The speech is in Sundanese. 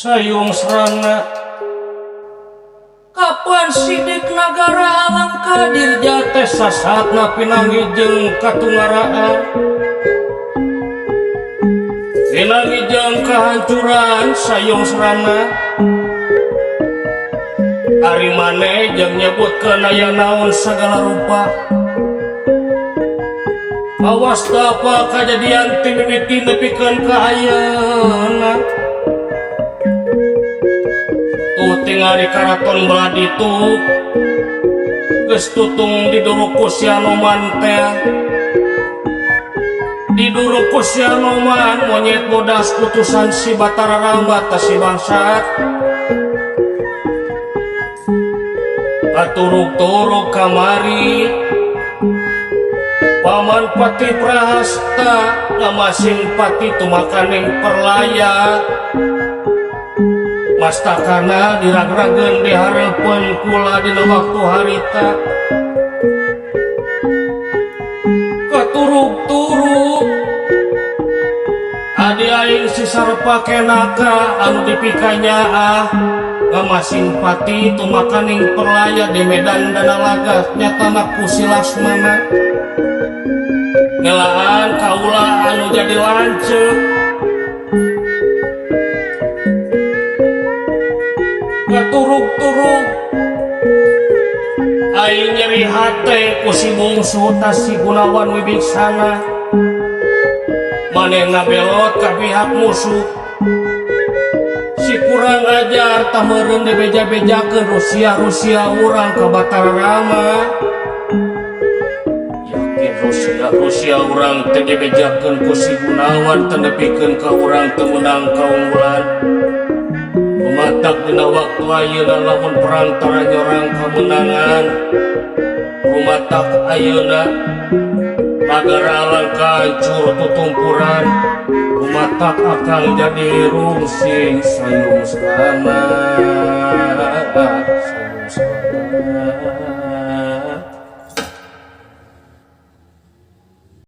Sayung Serana. Kapan sidik nagara Alangka dirja teh sasatna pinanggih jeung katungaraan. Pinanggih jeung kehancuran Sayung Serana. Ari maneh jeung nyebutkeun aya naon sagala rupa. Awas apa kajadian ti mimiti nepikeun ka ayeuna. Tuh tingali karaton belah ditu geus tutung diduruk ku si Anoman teh. Diduruk ku si Anoman monyet bodas putusan si Batara Rama teh si bangsat. Katuruk-turuk kamari Paman Pati Prahasta ngamasing pati tumakaning perlaya. Mastakana diragrageun di hareupeun kula dina waktu harita. Katuruk-turuk adi aing si Sarpa Kenaka anu dipikanyaah ngamasing pati tumakaning perlaya di medan Danalaga nyatana ku si Laksmana. Ngelaan kaula anu jadi lanceuk. Katuruk-turuk aing nyeri hate ku si bungsu tas si Gunawan Wibiksana. Manehna belot ka pihak musuh. Si kurang ajar tah meureun dibeja-bejakeun Rusia-Rusia urang ka Batara Rama. Yakin Rusia-Rusia urang teh dibejakeun ku si Gunawan teh nepikeun ka urang teu meunang kaunggulan. Rumatak dina waktu ayeuna lamun perang tara nyorang kamenangan. Rumatak ayeuna nagara Alangka hancur tutumpuran. Rumatak akang jadi rungsing Sayung Serana. Sayung Serana.